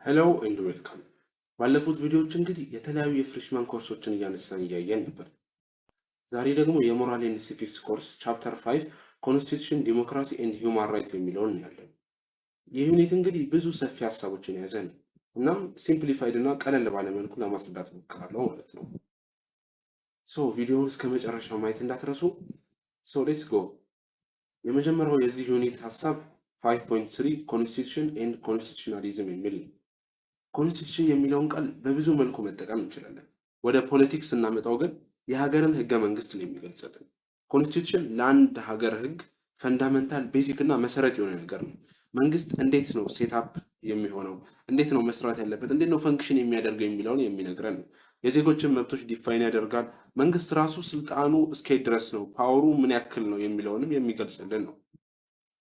Hello and welcome። ባለፉት ቪዲዮዎች እንግዲህ የተለያዩ የ freshman ኮርሶችን እያነሳን እያየን ነበር። ዛሬ ደግሞ የ moral and civics course chapter 5 constitution, democracy and human right የሚለውን እናያለን። ይህ unit እንግዲህ ብዙ ሰፊ ሀሳቦችን የያዘ ነው። እናም simplified እና ቀለል ባለ መልኩ ለማስረዳት እሞክራለሁ ማለት ነው። So ቪዲዮውን እስከ መጨረሻው ማየት እንዳትረሱ። So let's go። የመጀመሪያው የዚህ unit ሀሳብ 5.3 constitution and constitutionalism የሚል ነው። Constitution የሚለውን ቃል በብዙ መልኩ መጠቀም እንችላለን። ወደ politics ስናመጣው ግን የሀገርን ህገ መንግስት ነው የሚገልጽልን። Constitution ለአንድ ሀገር ህግ fundamental, basic እና መሰረት የሆነ ነገር ነው። መንግስት እንዴት ነው setup የሚሆነው፣ እንዴት ነው መስራት ያለበት፣ እንዴት ነው function የሚያደርገው የሚለውን የሚነግረን ነው። የዜጎችን መብቶች define ያደርጋል። መንግስት ራሱ ስልጣኑ እስከየት ድረስ ነው፣ power ኡ ምን ያክል ነው የሚለውንም የሚገልጽልን ነው።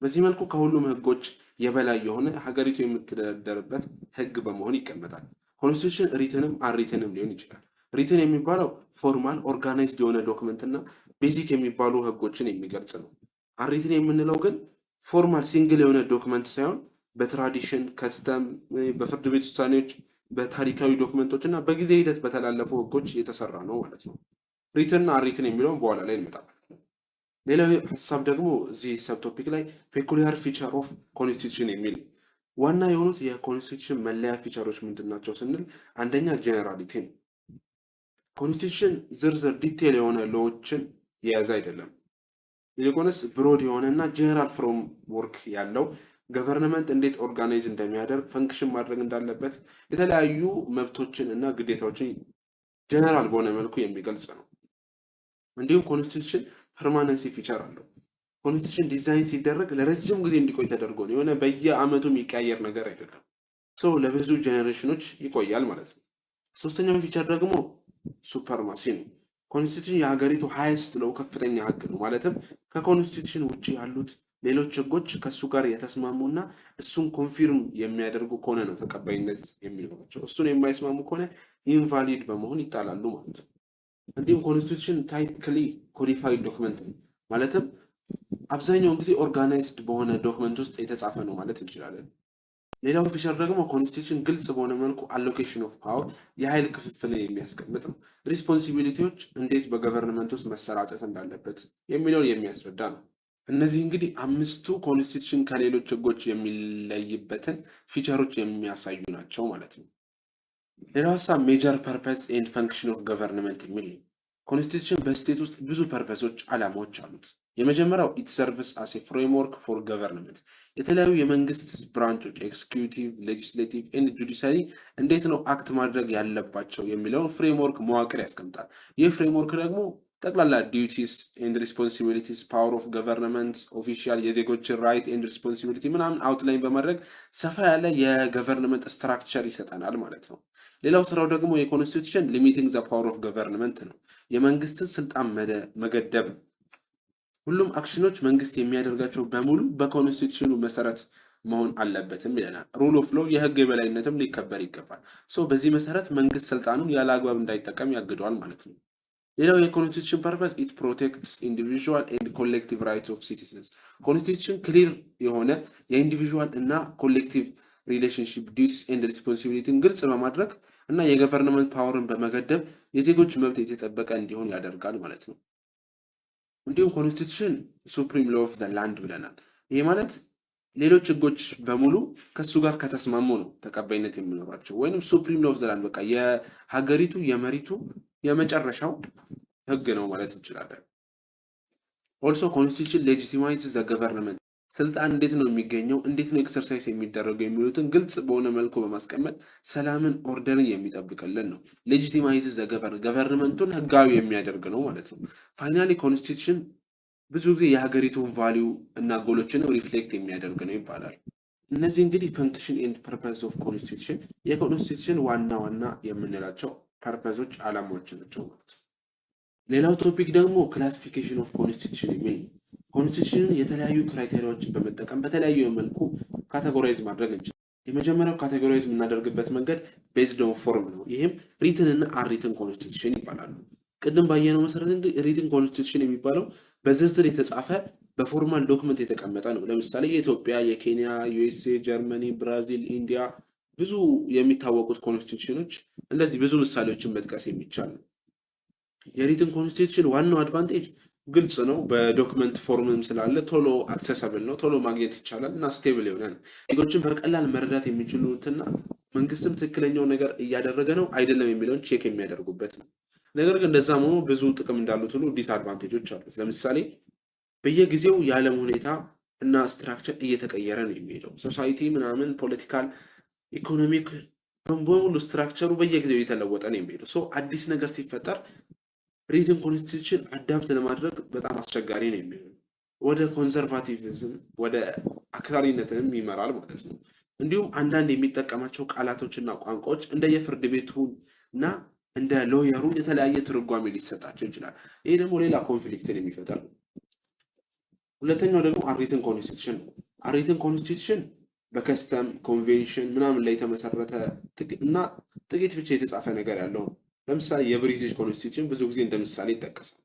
በዚህ መልኩ ከሁሉም ህጎች የበላይ የሆነ ሀገሪቱ የምትተዳደርበት ህግ በመሆን ይቀመጣል። Constitution written ም unwritten ም ሊሆን ይችላል። Written የሚባለው formal, organized የሆነ document እና basic የሚባሉ ህጎችን የሚገልጽ ነው። Unwritten የምንለው ግን formal single የሆነ document ሳይሆን በ tradition, custom፣ በፍርድ ቤት ውሳኔዎች፣ በታሪካዊ document ኦች እና በጊዜ ሂደት በተላለፉ ህጎች የተሰራ ነው ማለት ነው። Written እና unwritten የሚለውን በኋላ ላይ እንመጣበታለን። ሌላው ሀሳብ ደግሞ እዚህ subtopic ላይ peculiar feature of constitution የሚል፣ ዋና የሆኑት የ constitution መለያ feature ኦች ምንድን ናቸው ስንል አንደኛ generality ነው። Constitution ዝርዝር detail የሆነ law ዎችን የያዘ አይደለም። ይልቁንስ broad የሆነ እና general framework ያለው፣ government እንዴት organize እንደሚያደርግ፣ function ማድረግ እንዳለበት፣ የተለያዩ መብቶችን እና ግዴታዎችን ጀነራል በሆነ መልኩ የሚገልጽ ነው። እንዲሁም constitution permanency feature አለው። Constitution design ሲደረግ ለረጅም ጊዜ እንዲቆይ ተደርጎ ነው። የሆነ በየአመቱ የሚቀያየር ነገር አይደለም። So ለብዙ generation ኖች ይቆያል ማለት ነው። ሶስተኛው feature ደግሞ supremacy ነው። Constitution የሀገሪቱ highest law፣ ከፍተኛ ህግ ነው። ማለትም ከ constitution ውጭ ያሉት ሌሎች ህጎች ከእሱ ጋር የተስማሙና እሱን confirm የሚያደርጉ ከሆነ ነው ተቀባይነት የሚኖራቸው። እሱን የማይስማሙ ከሆነ invalid በመሆን ይጣላሉ ማለት ነው። እንዲሁም constitution typically codified document ነው። ማለትም አብዛኛውን ጊዜ organized በሆነ document ውስጥ የተጻፈ ነው ማለት እንችላለን። ሌላው feature ደግሞ constitution ግልጽ በሆነ መልኩ allocation of power፣ የኃይል ክፍፍልን የሚያስቀምጥ ነው። Responsibility ዎች እንዴት በ government ውስጥ መሰራጨት እንዳለበት የሚለውን የሚያስረዳ ነው። እነዚህ እንግዲህ አምስቱ constitution ከሌሎች ህጎች የሚለይበትን feature ኦች የሚያሳዩ ናቸው ማለት ነው። ሌላው ሀሳብ major purpose and function of government የሚል ነው። Constitution በ state ውስጥ ብዙ purpose ኦች፣ ዓላማዎች አሉት። የመጀመሪያው it serves as a framework for government። የተለያዩ የመንግስት branch ኦች executive፣ legislative and judiciary እንዴት ነው act ማድረግ ያለባቸው የሚለውን framework፣ መዋቅር ያስቀምጣል። ይህ framework ደግሞ ጠቅላላ duties and responsibilities፣ power of government official፣ የዜጎችን right and responsibility ምናምን outline በማድረግ ሰፋ ያለ የ government structure ይሰጠናል ማለት ነው። ሌላው ስራው ደግሞ የ constitution limiting the power of government ነው። የመንግስትን ስልጣን መገደብ። ሁሉም action ኖች መንግስት የሚያደርጋቸው በሙሉ በ constitution ኑ መሰረት መሆን አለበትም ይለናል። Rule of law፣ የህግ የበላይነትም ሊከበር ይገባል። So በዚህ መሰረት መንግስት ስልጣኑን ያለ አግባብ እንዳይጠቀም ያግደዋል ማለት ነው። ሌላው የ constitution purpose it protects individual and collective rights of citizens። Constitution clear የሆነ የ individual እና collective relationship, duties and responsibility ን ግልጽ በማድረግ እና የ government power ን በመገደብ የዜጎች መብት የተጠበቀ እንዲሆን ያደርጋል ማለት ነው። እንዲሁም constitution supreme law of the land ብለናል። ይሄ ማለት ሌሎች ህጎች በሙሉ ከእሱ ጋር ከተስማሙ ነው ተቀባይነት የሚኖራቸው፣ ወይንም supreme law of the land፣ በቃ የሀገሪቱ የመሬቱ የመጨረሻው ህግ ነው ማለት እንችላለን። Also, constitution legitimize the government። ስልጣን እንዴት ነው የሚገኘው፣ እንዴት ነው exercise የሚደረገው የሚሉትን ግልጽ በሆነ መልኩ በማስቀመጥ ሰላምን፣ order ን የሚጠብቅልን ነው። Legitimize the government ኡን ህጋዊ የሚያደርግ ነው ማለት ነው። Finally, constitution ብዙ ጊዜ የሀገሪቱን value እና goal ኦችንም reflect የሚያደርግ ነው ይባላል። እነዚህ እንግዲህ function and purpose of constitution፣ የ constitution ዋና ዋና የምንላቸው purpose ኦች፣ አላማዎች ናቸው ማለት ነው። ሌላው topic ደግሞ classification of constitution የሚል ነው። Constitution ን የተለያዩ criteria ዎችን በመጠቀም በተለያዩ መልኩ categorize ማድረግ እንችላለን። የመጀመሪያው categorize የምናደርግበት መንገድ based on form ነው። ይህም written እና unwritten constitution ይባላሉ። ቅድም ባየነው መሰረት እንግዲህ written constitution የሚባለው በዝርዝር የተጻፈ፣ በ formal document የተቀመጠ ነው። ለምሳሌ የኢትዮጵያ፣ የኬንያ፣ USA፣ ጀርመኒ፣ ብራዚል፣ ኢንዲያ ብዙ የሚታወቁት constitution ኖች እንደዚህ ብዙ ምሳሌዎችን መጥቀስ የሚቻል ነው። የ written constitution ዋናው advantage ግልጽ ነው። በ document form ም ስላለ ቶሎ accessible ነው፣ ቶሎ ማግኘት ይቻላል እና stable የሆነ ነው። ዜጎችን በቀላል መረዳት የሚችሉትና መንግስትም ትክክለኛው ነገር እያደረገ ነው አይደለም የሚለውን check የሚያደርጉበት ነው። ነገር ግን እንደዛም ሆኖ ብዙ ጥቅም እንዳሉት ሁሉ disadvantage ኦች አሉት። ለምሳሌ በየጊዜው የዓለም ሁኔታ እና structure እየተቀየረ ነው የሚሄደው። Society ምናምን፣ political፣ economic በሙሉ structure ኡ በየጊዜው እየተለወጠ ነው የሚሄደው። So አዲስ ነገር ሲፈጠር written constitution adapt ለማድረግ በጣም አስቸጋሪ ነው የሚሆነው። ወደ conservatism፣ ወደ አክራሪነትም ይመራል ማለት ነው። እንዲሁም አንዳንድ የሚጠቀማቸው ቃላቶችና ቋንቋዎች እንደ የፍርድ ቤቱ እና እንደ lawyer ኡ የተለያየ ትርጓሜ ሊሰጣቸው ይችላል። ይሄ ደግሞ ሌላ conflict ን የሚፈጥር ነው። ሁለተኛው ደግሞ unwritten constitution ነው። Unwritten constitution በ custom፣ convention ምናምን ላይ የተመሰረተ እና ጥቂት ብቻ የተጻፈ ነገር ያለው ነው። ለምሳሌ የ British constitution ብዙ ጊዜ እንደ ምሳሌ ይጠቀሳል።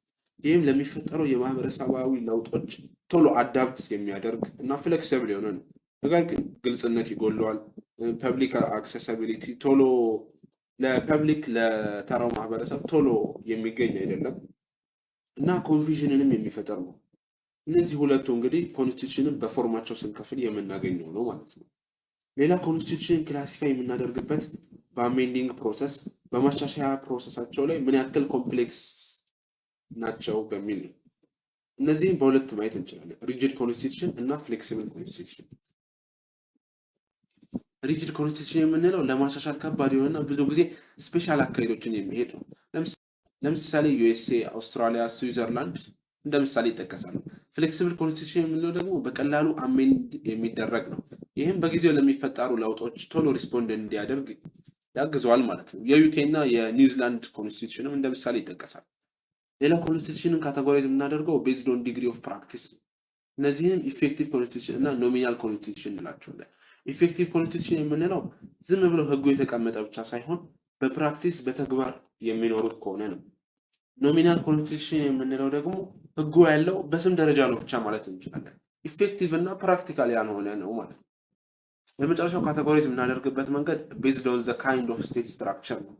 ይህም ለሚፈጠረው የማህበረሰባዊ ለውጦች ቶሎ adapt የሚያደርግ እና flexible የሆነ ነው። ነገር ግን ግልጽነት ይጎለዋል። Public accessibility ቶሎ ለ public፣ ለተራው ማህበረሰብ ቶሎ የሚገኝ አይደለም እና confusion ንም የሚፈጥር ነው። እነዚህ ሁለቱ እንግዲህ constitution ን በ form ኣቸው ስንከፍል የምናገኘው ነው ማለት ነው። ሌላ constitution classify የምናደርግበት በ amending process፣ በማሻሻያ process ኣቸው ላይ ምን ያክል complex ናቸው በሚል ነው። እነዚህም በሁለት ማየት እንችላለን፣ rigid constitution እና flexible constitution። Rigid constitution የምንለው ለማሻሻል ከባድ የሆነና ብዙ ጊዜ special አካሄዶችን የሚሄድ ነው። ለምሳሌ USA፣ አውስትራሊያ፣ ስዊዘርላንድ እንደ ምሳሌ ይጠቀሳሉ። Flexible constitution የምንለው ደግሞ በቀላሉ amend የሚደረግ ነው። ይህም በጊዜው ለሚፈጠሩ ለውጦች ቶሎ respond እንዲያደርግ ያግዘዋል ማለት ነው። የ UK እና የኒውዚላንድ constitution ም እንደ ምሳሌ ይጠቀሳል። ሌላ constitution ን categorize የምናደርገው based on degree of practice። እነዚህንም effective constitution እና nominal constitution እንላቸዋለን። Effective constitution የምንለው ዝም ብሎ ህጉ የተቀመጠ ብቻ ሳይሆን በ practice፣ በተግባር የሚኖሩት ከሆነ ነው። Nominal constitution የምንለው ደግሞ ህጉ ያለው በስም ደረጃ ነው ብቻ ማለት እንችላለን። Effective እና practical ያልሆነ ነው ማለት ነው። የመጨረሻው categorize የምናደርግበት መንገድ based on the kind of state structure ነው።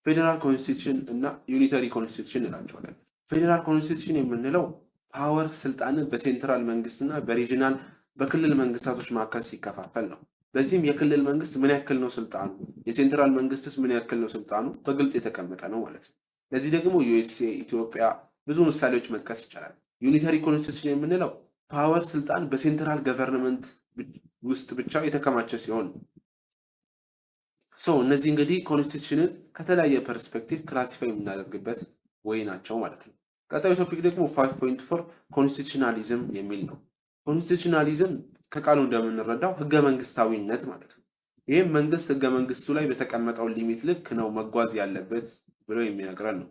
Federal constitution እና unitary constitution እንላቸዋለን። Federal constitution የምንለው power፣ ስልጣንን በ central መንግስት እና በ regional፣ በክልል መንግስታቶች መካከል ሲከፋፈል ነው። በዚህም የክልል መንግስት ምን ያክል ነው ስልጣኑ፣ የ central መንግስትስ ምን ያክል ነው ስልጣኑ በግልጽ የተቀመጠ ነው ማለት ነው። ለዚህ ደግሞ USA፣ ኢትዮጵያ ብዙ ምሳሌዎች መጥቀስ ይቻላል። Unitary constitution የምንለው power፣ ስልጣን በ central government ውስጥ ብቻ የተከማቸ ሲሆን፣ so እነዚህ እንግዲህ constitution ን ከተለያየ perspective classify የምናደርግበት way ናቸው ማለት ነው። ቀጣዩ topic ደግሞ 5.4 constitutionalism የሚል ነው። Constitutionalism ከቃሉ እንደምንረዳው ህገ መንግስታዊነት ማለት ነው። ይህም መንግስት ህገ መንግስቱ ላይ በተቀመጠው limit ልክ ነው መጓዝ ያለበት ብሎ የሚነግረን ነው።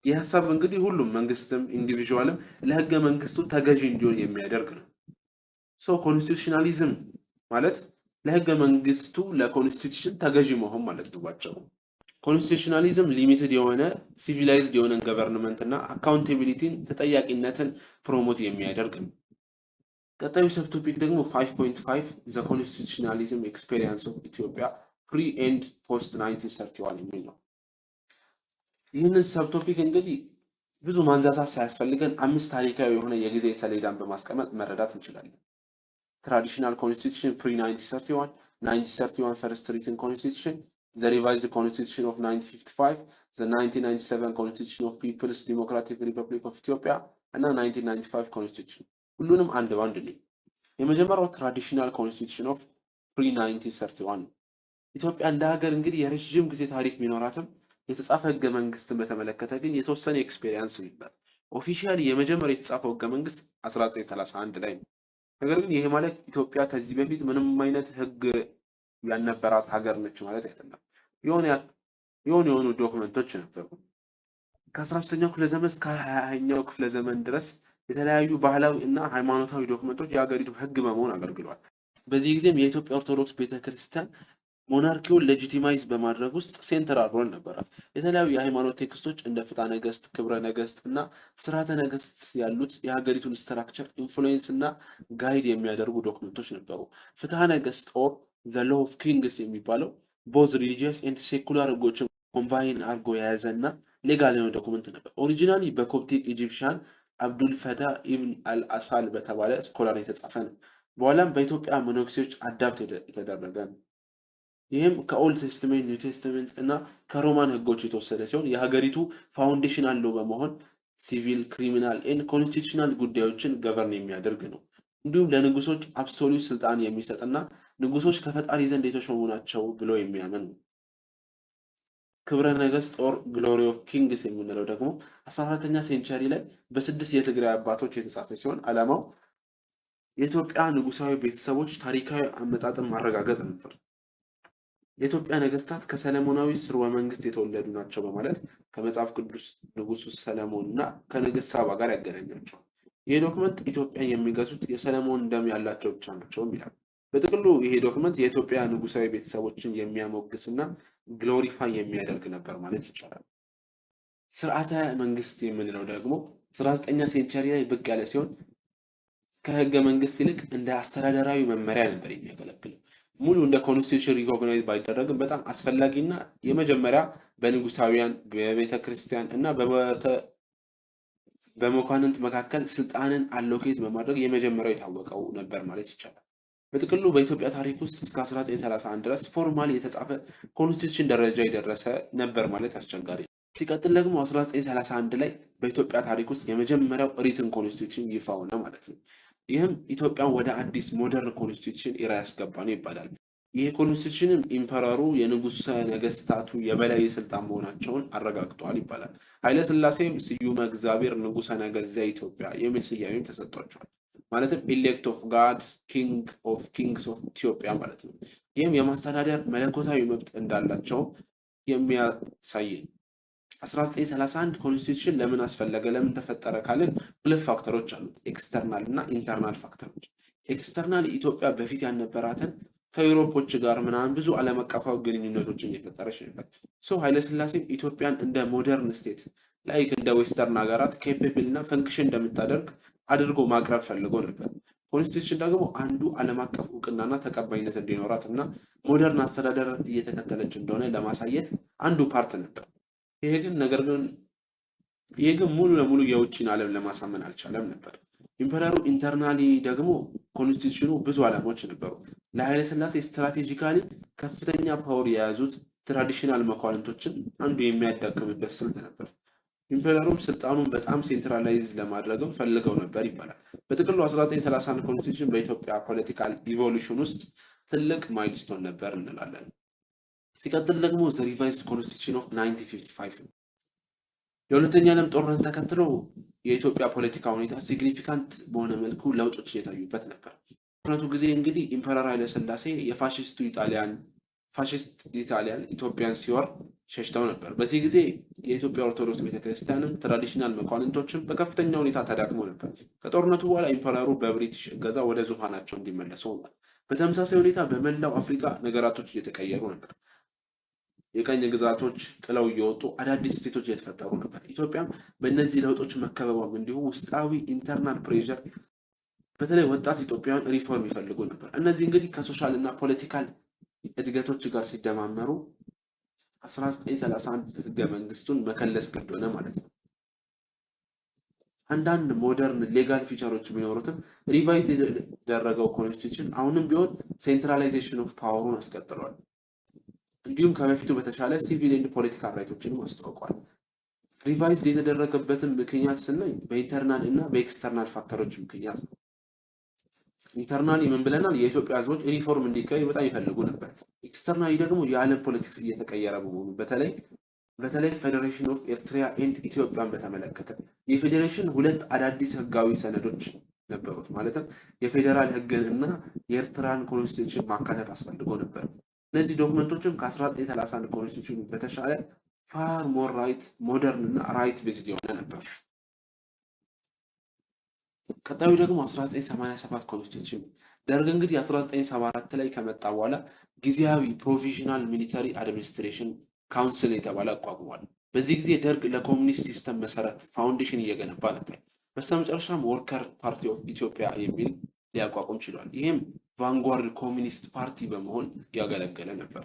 ይህ ሀሳብ እንግዲህ ሁሉም መንግስትም individual ም ለህገ መንግስቱ ተገዢ እንዲሆን የሚያደርግ ነው። So constitutionalism ማለት ለህገ መንግስቱ፣ ለ constitution ተገዢ መሆን ማለት ነው ባጭሩ። Constitutionalism limited የሆነ civilized የሆነን government እና accountability ን፣ ተጠያቂነትን promote የሚያደርግ ነው። ቀጣዩ subtopic ደግሞ 5.5 the constitutionalism experience of Ethiopia pre and post 1931 የሚል ነው። ይህንን subtopic እንግዲህ ብዙ ማንዛዛት ሳያስፈልገን አምስት ታሪካዊ የሆነ የጊዜ ሰሌዳን በማስቀመጥ መረዳት እንችላለን። Traditional constitution pre 1931፣ 1931 first written constitution፣ the revised constitution of 1955፣ the 1997 constitution of People's Democratic Republic of Ethiopia እና 1995 constitution። ሁሉንም አንድ ባንድ ነው። የመጀመሪያው traditional constitution of pre 1931 ነው። ኢትዮጵያ እንደ ሀገር እንግዲህ የረዥም ጊዜ ታሪክ ቢኖራትም የተጻፈ ህገ መንግስትን በተመለከተ ግን የተወሰነ experience ነበር። Officially የመጀመሪያ የተጻፈው ህገ መንግስት 1931 ላይ ነው። ነገር ግን ይህ ማለት ኢትዮጵያ ከዚህ በፊት ምንም አይነት ህግ ያልነበራት ሀገር ነች ማለት አይደለም። የሆነ የሆኑ የሆኑ document ኦች ነበሩ። ከ13ኛው ክፍለ ዘመን እስከ 20ኛው ክፍለ ዘመን ድረስ የተለያዩ ባህላዊ እና ሃይማኖታዊ document ኦች የሀገሪቱ ህግ በመሆን አገልግለዋል። በዚህ ጊዜም የኢትዮጵያ ኦርቶዶክስ ቤተክርስቲያን monarchy ውን legitimize በማድረግ ውስጥ central role ነበራት። የተለያዩ የሃይማኖት text ኦች እንደ ፍትሐ ነገስት፣ ክብረ ነገስት እና ስርዓተ ነገስት ያሉት የሀገሪቱን structure influence እና guide የሚያደርጉ document ኦች ነበሩ። ፍትሐ ነገስት or The Law of Kings የሚባለው both religious and secular ህጎችን combine አድርጎ የያዘ እና legal የሆነ document ነበር። Originally በ Coptic Egyptian አብዱልፈታ ኢብን አልአሳል በተባለ scholar የተጻፈ ነው። በኋላም በኢትዮጵያ መነኩሴዎች adapt የተደረገ ነው። ይህም ከ Old Testament፣ New Testament እና ከ Roman ህጎች የተወሰደ ሲሆን የሀገሪቱ foundational law በመሆን civil፣ criminal and constitutional ጉዳዮችን govern የሚያደርግ ነው። እንዲሁም ለንጉሶች absolute ስልጣን የሚሰጥና ንጉሶች ከፈጣሪ ዘንድ የተሾሙ ናቸው ብሎ የሚያምን ነው። ክብረ ነገስት or Glory of Kings የምንለው ደግሞ 14ኛ century ላይ በስድስት የትግራይ አባቶች የተጻፈ ሲሆን ዓላማው የኢትዮጵያ ንጉሳዊ ቤተሰቦች ታሪካዊ አመጣጥን ማረጋገጥ ነበር። የኢትዮጵያ ነገስታት ከሰለሞናዊ ስርወ መንግስት የተወለዱ ናቸው በማለት ከመጽሐፍ ቅዱስ ንጉሱ ሰለሞን እና ከንግስት ሳባ ጋር ያገናኛቸዋል። ይህ document ኢትዮጵያን የሚገዙት የሰለሞን ደም ያላቸው ብቻ ናቸውም ይላል። በጥቅሉ ይሄ document የኢትዮጵያ ንጉሳዊ ቤተሰቦችን የሚያሞግስና glorify የሚያደርግ ነበር ማለት ይቻላል። ስርዓተ መንግስት የምንለው ደግሞ 19ኛ century ላይ ብቅ ያለ ሲሆን ከህገ መንግስት ይልቅ እንደ አስተዳደራዊ መመሪያ ነበር የሚያገለግለው። ሙሉ እንደ constitution recognize ባይደረግም በጣም አስፈላጊና የመጀመሪያ በንጉሳውያን፣ በቤተ ክርስቲያን እና በመኳንንት መካከል ስልጣንን allocate በማድረግ የመጀመሪያው የታወቀው ነበር ማለት ይቻላል። በጥቅሉ በኢትዮጵያ ታሪክ ውስጥ እስከ 1931 ድረስ formally የተጻፈ constitution ደረጃ የደረሰ ነበር ማለት አስቸጋሪ ነው። ሲቀጥል ደግሞ 1931 ላይ በኢትዮጵያ ታሪክ ውስጥ የመጀመሪያው written constitution ይፋ ሆነ ማለት ነው። ይህም ኢትዮጵያን ወደ አዲስ modern constitution era ያስገባ ነው ይባላል። ይህ constitution ም emperor ኡ የንጉሰ ነገስታቱ የበላይ ስልጣን መሆናቸውን አረጋግጧል ይባላል። ኃይለ ሥላሴም ስዩመ እግዚአብሔር ንጉሰ ነገስት ዘኢትዮጵያ የሚል ስያሜም ተሰጥቷቸዋል። ማለትም elect of God, king of kings of Ethiopia ማለት ነው። ይህም የማስተዳደር መለኮታዊ መብት እንዳላቸው የሚያሳይ ነው። 1931 constitution ለምን አስፈለገ፣ ለምን ተፈጠረ ካልን ሁለት factor ኦች አሉት፣ external እና internal factor ኦች። External ኢትዮጵያ በፊት ያልነበራትን ከ Europe ኦች ጋር ምናምን ብዙ ዓለም አቀፋዊ ግንኙነቶችን እየፈጠረች ነበር። So ኃይለስላሴም ኢትዮጵያን እንደ modern state, like እንደ western ሀገራት capable እና function እንደምታደርግ አድርጎ ማቅረብ ፈልጎ ነበር። Constitution ደግሞ አንዱ ዓለም አቀፍ እውቅናና ተቀባይነት እንዲኖራት እና modern አስተዳደር እየተከተለች እንደሆነ ለማሳየት አንዱ part ነበር። ይሄ ግን ነገር ግን ይሄ ግን ሙሉ ለሙሉ የውጭን ዓለም ለማሳመን አልቻለም ነበር። Emperor ኡ internally ደግሞ constitution ኑ ብዙ ዓላማዎች ነበሩ። ለኃይለ ሥላሴ strategically ከፍተኛ power የያዙት traditional መኳንንቶችን አንዱ የሚያዳክምበት ስልት ነበር። Emperor ኡም ስልጣኑን በጣም centralize ለማድረግም ፈልገው ነበር ይባላል። በጥቅሉ 1931 constitution በኢትዮጵያ political evolution ውስጥ ትልቅ milestone ነበር እንላለን። ሲቀጥል ደግሞ the revised constitution of 1955 ነው። የሁለተኛ ዓለም ጦርነት ተከትሎ የኢትዮጵያ ፖለቲካ ሁኔታ significant በሆነ መልኩ ለውጦች እየታዩበት ነበር። ጦርነቱ ጊዜ እንግዲህ emperor ኃይለሥላሴ የፋሽስቱ ኢጣሊያን ፋሽስት ኢጣሊያን ኢትዮጵያን ሲወር ሸሽተው ነበር። በዚህ ጊዜ የኢትዮጵያ ኦርቶዶክስ ቤተክርስቲያንም traditional መኳንንቶችም በከፍተኛ ሁኔታ ተዳክሞ ነበር። ከጦርነቱ በኋላ emperor ኡ በብሪቲሽ እገዛ ወደ ዙፋናቸው እንዲመለሱ ሆኗል። በተመሳሳይ ሁኔታ በመላው አፍሪካ ነገራቶች እየተቀየሩ ነበር። የቅኝ ግዛቶች ጥለው እየወጡ አዳዲስ state ኦች እየተፈጠሩ ነበር። ኢትዮጵያም በእነዚህ ለውጦች መከበቧም እንዲሁ ውስጣዊ internal pressure፣ በተለይ ወጣት ኢትዮጵያውያን ሪፎርም ይፈልጉ ነበር። እነዚህ እንግዲህ ከ social እና political እድገቶች ጋር ሲደማመሩ 1931 ህገ መንግስቱን መከለስ ግድ ሆነ ማለት ነው። አንዳንድ modern legal feature ኦች ቢኖሩትም revise የተደረገው constitution አሁንም ቢሆን centralization of power ኡን አስቀጥሏል። እንዲሁም ከበፊቱ በተሻለ civil and political right ኦችንም አስተዋውቋል። Revised የተደረገበትን ምክንያት ስናይ በ internal እና በ external factor ኦች ምክንያት ነው። Internally ምን ብለናል? የኢትዮጵያ ህዝቦች ሪፎርም እንዲካሄድ በጣም ይፈልጉ ነበር። Externally ደግሞ የዓለም politics እየተቀየረ በመሆኑ በተለይ federation of Eritrea and Ethiopia ን በተመለከተ የፌዴሬሽን ሁለት አዳዲስ ህጋዊ ሰነዶች ነበሩት። ማለትም የፌዴራል ህግን እና የኤርትራን constitution ማካተት አስፈልጎ ነበር። እነዚህ document ኦችም ከ1931 constitution በተሻለ far more right modern እና right based የሆነ ነበር። ቀጣዩ ደግሞ 1987 constitution። ደርግ እንግዲህ 1974 ላይ ከመጣ በኋላ ጊዜያዊ provisional military administration council የተባለ አቋቁሟል። በዚህ ጊዜ ደርግ ለ communist system መሰረት foundation እየገነባ ነበር። በስተመጨረሻም Worker Party of Ethiopia የሚል ሊያቋቁም ችሏል። ይህም Vanguard Communist Party በመሆን ያገለገለ ነበር።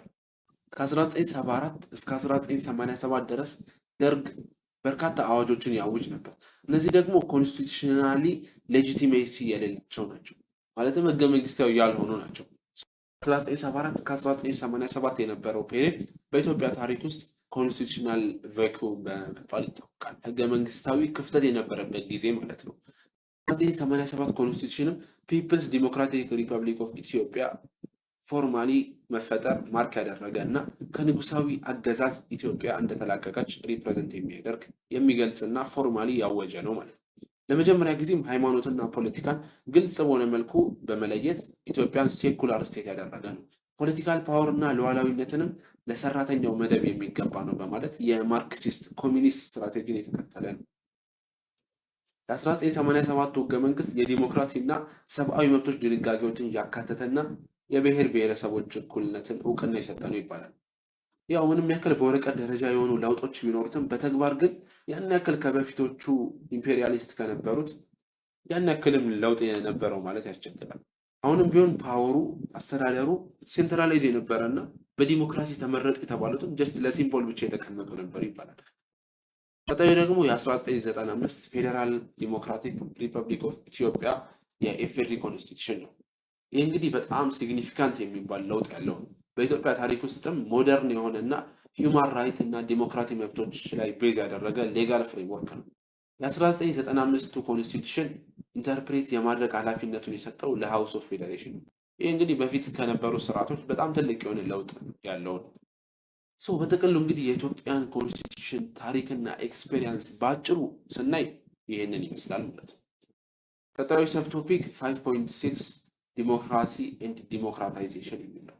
ከ1974 እስከ 1987 ድረስ ደርግ በርካታ አዋጆችን ያውጅ ነበር። እነዚህ ደግሞ constitutionally legitimacy የሌላቸው ናቸው፣ ማለትም ህገ መንግስታዊ ያልሆኑ ናቸው። 1974 እስከ 1987 የነበረው period በኢትዮጵያ ታሪክ ውስጥ constitutional vacuum በመባል ይታወቃል። ህገ መንግስታዊ ክፍተት የነበረበት ጊዜ ማለት ነው። 1987 constitution ም People's Democratic Republic of Ethiopia formally መፈጠር mark ያደረገ እና ከንጉሳዊ አገዛዝ ኢትዮጵያ እንደተላቀቀች represent የሚያደርግ፣ የሚገልጽ እና formally ያወጀ ነው ማለት ነው። ለመጀመሪያ ጊዜም ሃይማኖትና ፖለቲካን ግልጽ በሆነ መልኩ በመለየት ኢትዮጵያን secular state ያደረገ ነው። Political power እና ሉዓላዊነትንም ለሰራተኛው መደብ የሚገባ ነው በማለት የ Marxist communist strategy ን የተከተለ ነው። የ1987 ህገ መንግስት የዲሞክራሲ እና ሰብአዊ መብቶች ድንጋጌዎችን ያካተተና የብሔር ብሔረሰቦች እኩልነትን እውቅና የሰጠ ነው ይባላል። ያው ምንም ያክል በወረቀት ደረጃ የሆኑ ለውጦች ቢኖሩትም በተግባር ግን ያን ያክል ከበፊቶቹ imperialist ከነበሩት ያን ያክልም ለውጥ የነበረው ማለት ያስቸግራል። አሁንም ቢሆን power ኡ፣ አስተዳደሩ centralize የነበረ እና በዲሞክራሲ ተመረጡ የተባሉትም just ለ symbol ብቻ የተቀመጡ ነበሩ ይባላል። ቀጣዩ ደግሞ የ1995 Federal Democratic Republic of Ethiopia የኢፌዴሪ constitution ነው። ይህ እንግዲህ በጣም significant የሚባል ለውጥ ያለው ነው። በኢትዮጵያ ታሪክ ውስጥም modern የሆነና human right እና ዲሞክራቲክ መብቶች ላይ base ያደረገ legal framework ነው። የ1995ቱ constitution interpret የማድረግ ኃላፊነቱን የሰጠው ለ House of Federation ነው። ይህ እንግዲህ በፊት ከነበሩ ስርዓቶች በጣም ትልቅ የሆነ ለውጥ ያለው ነው። So በጥቅሉ እንግዲህ የኢትዮጵያን constitution ታሪክና experience በአጭሩ ስናይ ይህንን ይመስላል ማለት ነው። ቀጣዩ subtopic 5.6 democracy and democratization የሚለው።